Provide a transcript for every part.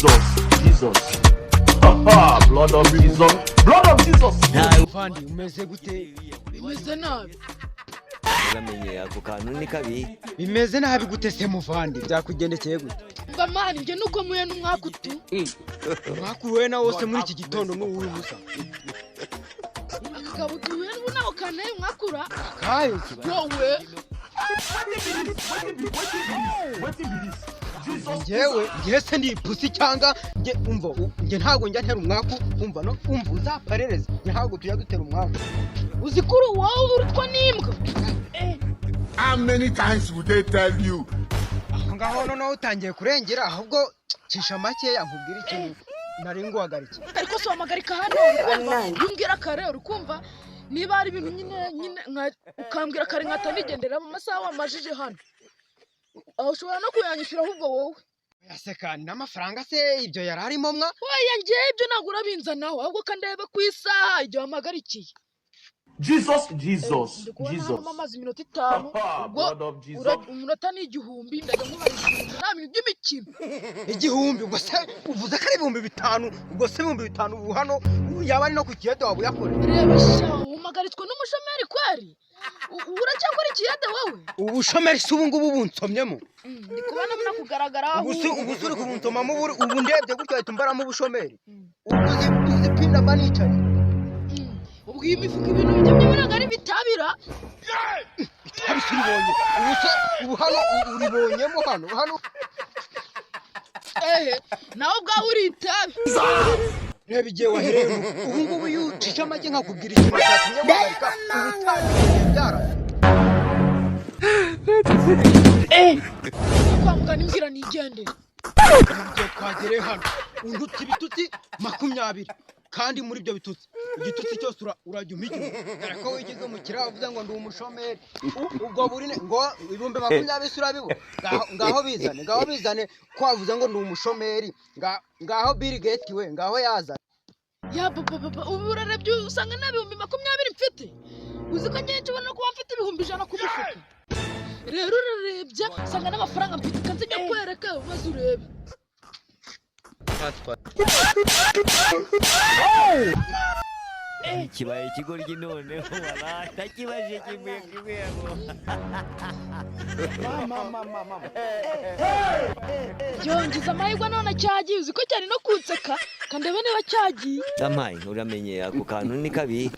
Jesus, Jesus. Blood of Jesus, blood of Jesus. Muvandi, umeze gute? Bimeze nabi. Uramenye ako kantu ni kabi. Bimeze nabi gute se, muvandi? Byakugendekeye gute? Mba man, njye nuko muye n'umwaka utu. Umwaka uhuye na wose muri iki gitondo ni uwuhe busa? Akagabo duhuye n'ubu nawe kanteye umwakura. Akayo? Wowe. Wetin be this? Jesus. Njyewe, njyewe se ndi ipusi cyangwa njye? Umva, njye ntabwo njya ntera umwaku. Umva, no umva, uzaparereze, njye ntabwo tujya dutera umwaku. Uzi ko uri wowe urutwa n'imbwa. How many times would they tell you? Aho ngaho noneho utangiye kurengera. Ahubwo cisha makeya nkubwire ikintu nari nguhagarikiye. Ariko si wamagarika hano, uri kumva? Iyo umbwira kare, uri kumva, niba hari ibintu nyine ukambwira kare nkahita nigendera mu masaha wamajije hano, aho ushobora no kuyanyishyura ahubwo wowe. Yaseka n'amafaranga se ibyo yari arimo mwa? Oya, njyewe ibyo ntabwo urabinzanaho, ahubwo ko ndebe ku isaha igihe wamagarikiye. Jesus, Jesus, Ndi kubona Jesus. hano amazi iminota 5, ubwo Blood of Jesus. Umunota ni 1000, ndajya nkubaha 1000, nta bintu by'imikino. 1000? Ubwo se uvuze ko ari 5000? Ubwo se 5000 ubu hano yaba ari no ku kiyede waba uyakorera? Reba sha, umagaritswe n'umushomeri kweri. Uracyakora ikiyede wowe? Ubushomeri se ubu ngubu bunsomyemo? Ndi kubona mbona kugaragara aho. Ubu se uri kubunsomamo? Ubu ndebye gutyo wahita umbaramo ubushomeri? Ubu uzi pinda mba nicaye? Ubwo iyi mifuka ibintu bijyamo ntabwo ari bitabira. Itabi se uribonye ubu se? Ubu hano uribonyemo hano? Ehe, nawe ubwawe uri itabi. Reba igihe wahereye ubu ngubu, iyo ucisha amagi nkakubwira ikintu cyatumye guhagarika, ubu utabigiye byaraze. Kwa muganga imbwira nigendere. Reba igihe twagereye hano, undutse ibitutsi 20, kandi muri ibyo bitutsi igitutsi cyose urajya umpa 1000, dore ko wigize umukiriya wavuze ngo ndi umushomeri. Ubwo buri ngo 20,000 se urabibura? Ngaho bizane, ngaho bizane ko wavuze ngo ndi umushomeri. Ngaho Bill Gates we, ngaho yazane. Ya papa papa, ubu urarebye usanga nta 20,000 mfite. Uzi ko ngiye nshobora no kuba mfite 100,000 ku mufuka? Rero urarebye usanga n'amafaranga mfite, kanze njya kwereka maze urebe. Kibaye ikigoryi noneho waraye kimwe kimwe. Yongize amahirwe none cyagiye. Uzi ko cyari no kunseka? Kandebe niba cyagiye. Amaye, uramenye ako kantu ni kabi.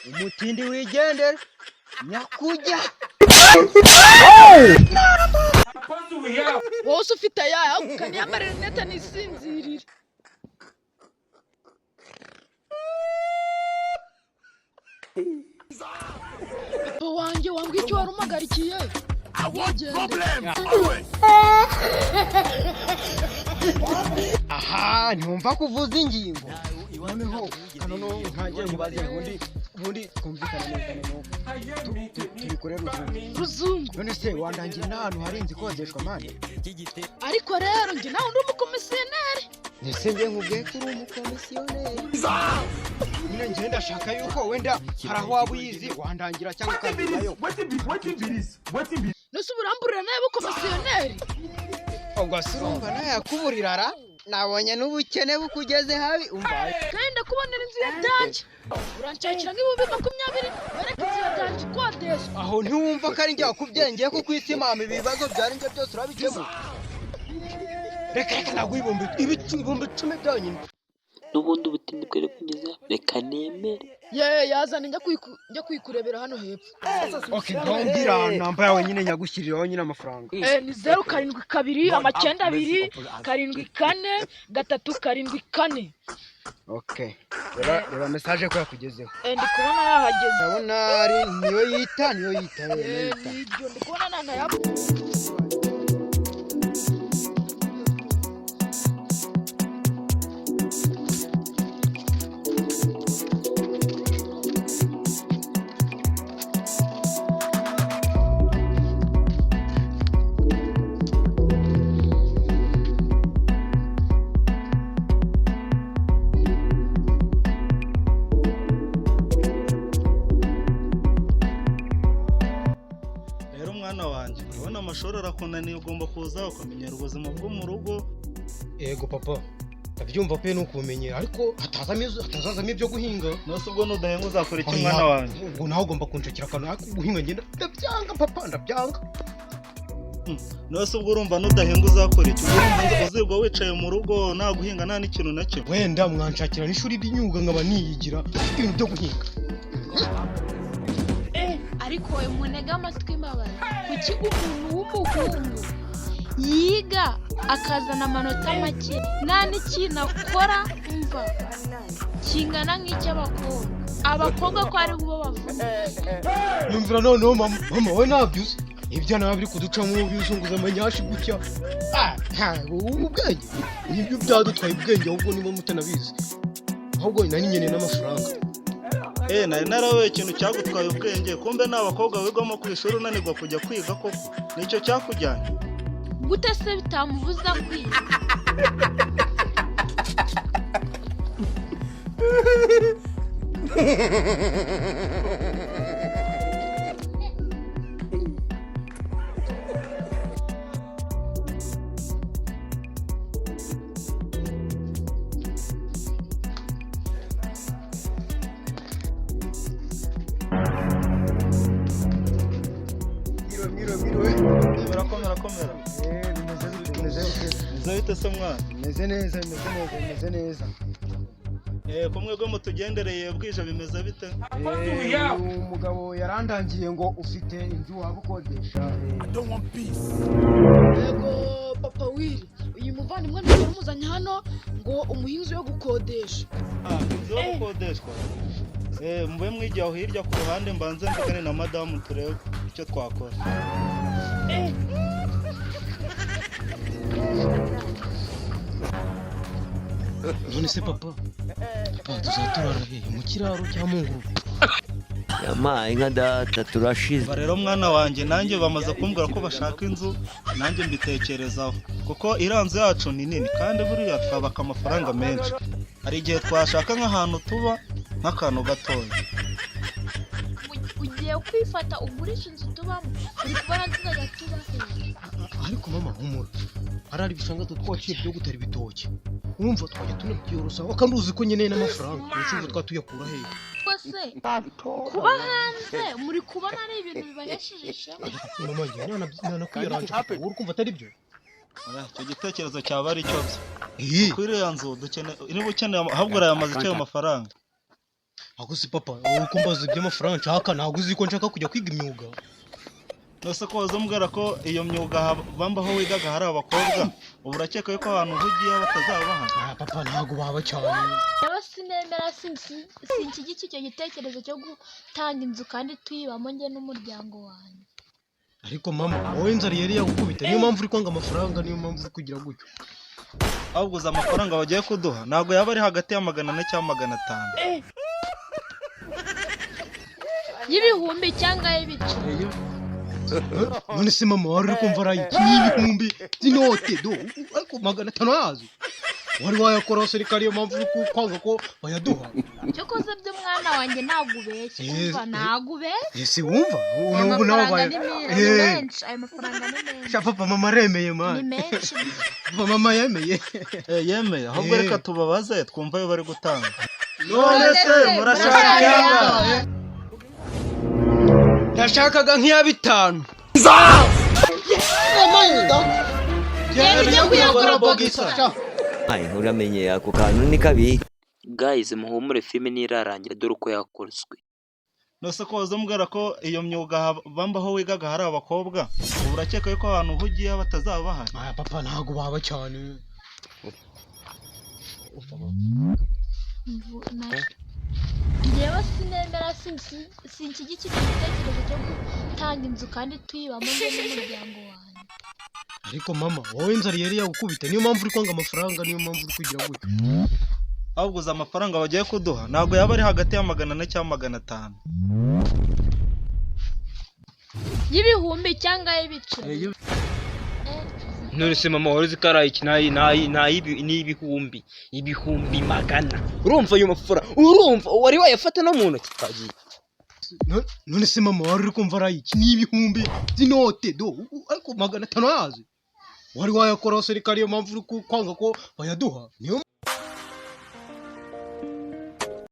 Umutindi wigendera nyakujya. Wowe se ufite ayahe? Ahubwo kaniyambare rinete nisinzirire. Papa wanjye, wambwiye icyo wari umagarikiye? Nigendere. Aha ntiwumva ko uvuza ingingo noneho? Noneho ntangiye nkubaze, ubundi twumvikane neza, noneho tubikore ruzungu. Ruzungu. None se wandangira n'ahantu hari inzu ikodeshwa, man? Ariko rero njye nawe ndi umukomisiyoneri. Ese njye nkubwiye ko uri umukomisiyoneri nyine? Njye ndashaka yuko wenda hari aho waba uyizi wandangira cyangwa ukangirayo. Wetin be this? Wetin be Nose uburamburira nawe bukomisiyoneri? Ubwo se urumva nayakuburira ra? Nabonye n'ubukene bukugeze habi, umva. Kandi ndakubonera inzu ya danje, uranshakira nk'20,000, wereke inzu ya danje ikodeshwa. Aho ntiwumva ko ari njye wakubyengeye ko ku isi mama ibibazo byari njye byose urabikemura? Reka reka, ntabwo 10,000 byonyine. N'ubundi ubutindi bwari bugeze, reka nemere. Ye, yazana njya kuyikurebera hano hepfo. Okay, ngaho mbwira namba yawe nyine nyagushyiriraho nyine amafaranga. Ni 072 9 274 374. Okay, reba, reba message ko yakugezeho. Ndi kubona yahageze. Ndabona ari niyo yita, niyo yita, niyo yita. Nibyo, ndi kubona nanayab mwana wanjye, urabona amashuri arakunaniye, ugomba kuza ukamenyera ubuzima bwo mu rugo. Yego papa, ndabyumva pe, ni ukumenyera, ariko hatazazamo ibyo guhinga. Nose ubwo nudahenga uzakora iki Oya, mwana wanjye? Ubwo nawe ugomba kunshakira akantu, ariko guhinga ngenda ndabyanga papa, ndabyanga. Nose ubwo urumva nudahenga uzakora iki? Ubwo urumva uzirwa wicaye mu rugo nta guhinga nta n'ikintu na kimwe? Wenda mwanshakira n'ishuri ry'imyuga nkaba niyigira ibintu byo guhinga. Ariko we munege amatwi mbabara, kuki umuntu w'umuhungu yiga akazana amanota make nta n'ikintu akora, umva, kingana nk'icy'abakobwa, abakobwa ko ari bo bavuga? Nyumvira noneho mama, mama we ntabyo uzi, ibyo nawe biri kuducamo bizunguza amanyashi gutya. Ah, ha, ubu ubwenge nibyo byadutwaye ubwenge, ahubwo niba mutanabizi, ahubwo nari nkeneye n'amafaranga. Nari narabaye ikintu cyagutwaye ubwenge, kumbe ni abakobwa wigwamo ku ishuri unanirwa kujya kwiga koko, nicyo cyakujyanye? Gute se bitamubuza kwiga? Mwiriwe, mwiriwe, mwiriwe. Birakomera komera. Bimeze bite, bimeze bite? Bimeze bite se mwana? Bimeze neza, bimeze neza, bimeze neza. Ko mwebwe mutugendereye bwije, bimeze bite? Uyu mugabo yarandangiye ngo ufite inzu waba ukodesha. Yego papa Wiri, uyu muvandimwe ntabwo muzanye hano ngo umuhinzi wo gukodesha. Ah, inzu yo gukodeshwa. Mube mwigiye aho hirya ku ruhande, mbanze mvugane na madamu turebe icyo twakora. None se papa, papa tuzaturara hehe, mu kiraro cyangwa mu ngurube? Yampaye inka data, turashize. Ba rero mwana wanjye, nanjye bamaze kumbwira ko bashaka inzu, nanjye mbitekerezaho kuko iriya nzu yacu ni nini kandi buriya twabaka amafaranga menshi. Hari igihe twashaka nk'ahantu tuba nk'akantu gatoya. Ugiye kwifata ugurisha inzu tubamo, uri kubona tuzajya tuba hehe? Ariko mama humura, hari ibishanga twaciye byo gutera ibitoki, urumva twajya tunabyorosa, kandi uzi ko nkeneye n'amafaranga, urumva twatuyakura hehe? Ubwo se kuba hanze muri kubona ari ibintu bibahesheje ishema? Mama, njye nanakwiyaranje, wowe uri kumva atari byo? Oya, icyo gitekerezo cyaba ari cyo byo. Iyi Kuko iriya nzu dukeneye, niba ukeneye ahubwo urayamaze icyo ayo mafaranga. Ahubwo si papa, wowe uko mbaza iby'amafaranga nshaka, ntabwo uzi ko nshaka kujya kwiga imyuga? Nose ko waza umbwira ko iyo myuga bamba aho wigaga hari abakobwa, ubu urakeka yuko ahantu uhugiye batazaba bahari? Ah papa, ntabwo baba cyane. Rero sinemera, sinshyigikiye icyo gitekerezo cyo gutanga inzu kandi tuyibamo njye n'umuryango wanjye. Ariko mama, wowe inzara yari yagukubita, niyo mpamvu uri kwanga amafaranga, niyo mpamvu uri kugira gutyo. Ahubwo uzi amafaranga bagiye kuduha ntabwo yaba ari hagati ya 400 cyangwa 500. Y'ibihumbi cyangwa y'ibice? None se mama, wari uri kumva arayiki n'ibihumbi by'inote do, ariko 500 yazo wari wayakora serikali, ariyo mpamvu uri kwanga ko bayaduha. Cyokoze by'umwana wanjye ntabwo ubeshya. Umva, ntabwo ubeshya. Ese wumva Aya ubu nawe mafaranga ni menshi, ayo mafaranga ni menshi. Sha papa, mama aremeye Ni man. menshi. Papa, mama yemeye. Yemeye, ahubwo reka tubabaze twumve ayo bari gutanga. None se murashaka iyangahe? Ndashakaga nk'iya 5. Genda ujye kuyagura bogisa. Ayi, uramenye ako kantu ni kabi. Guys, muhumure, filime ntirarangira, dore uko yakozwe. Nose ko waza umbwira ko iyo myuga bamba aho wigaga hari abakobwa, ubu urakeka yuko ahantu uhugiye batazaba bahari? Ah papa, ntabwo baba cyane. Njyewe sinemera, sinshyigikiye icyo gitekerezo cyo gutanga inzu kandi tuyibamo njye n'umuryango wanjye. Ariko mama, wowe inzara yari yagukubita, niyo mpamvu uri kwanga amafaranga, niyo mpamvu uri kugira gutyo. Ahubwo uzi amafaranga bagiye kuduha ntabwo yaba ari hagati ya 400 cyangwa 500. Y'ibihumbi cyangwa y'ibice? None se mama, wari uzi ko ari iki n'ibihumbi ibihumbi magana, urumva ayo mafaranga, urumva wari wayafata no mu ntoki twagiye? None se mama, wari uri kumva ari iki? Ni ibihumbi by'inote do ariko 500 yazi wari wayakora se? Reka, ariyo mpamvu uri kwanga ko bayaduha, niyo.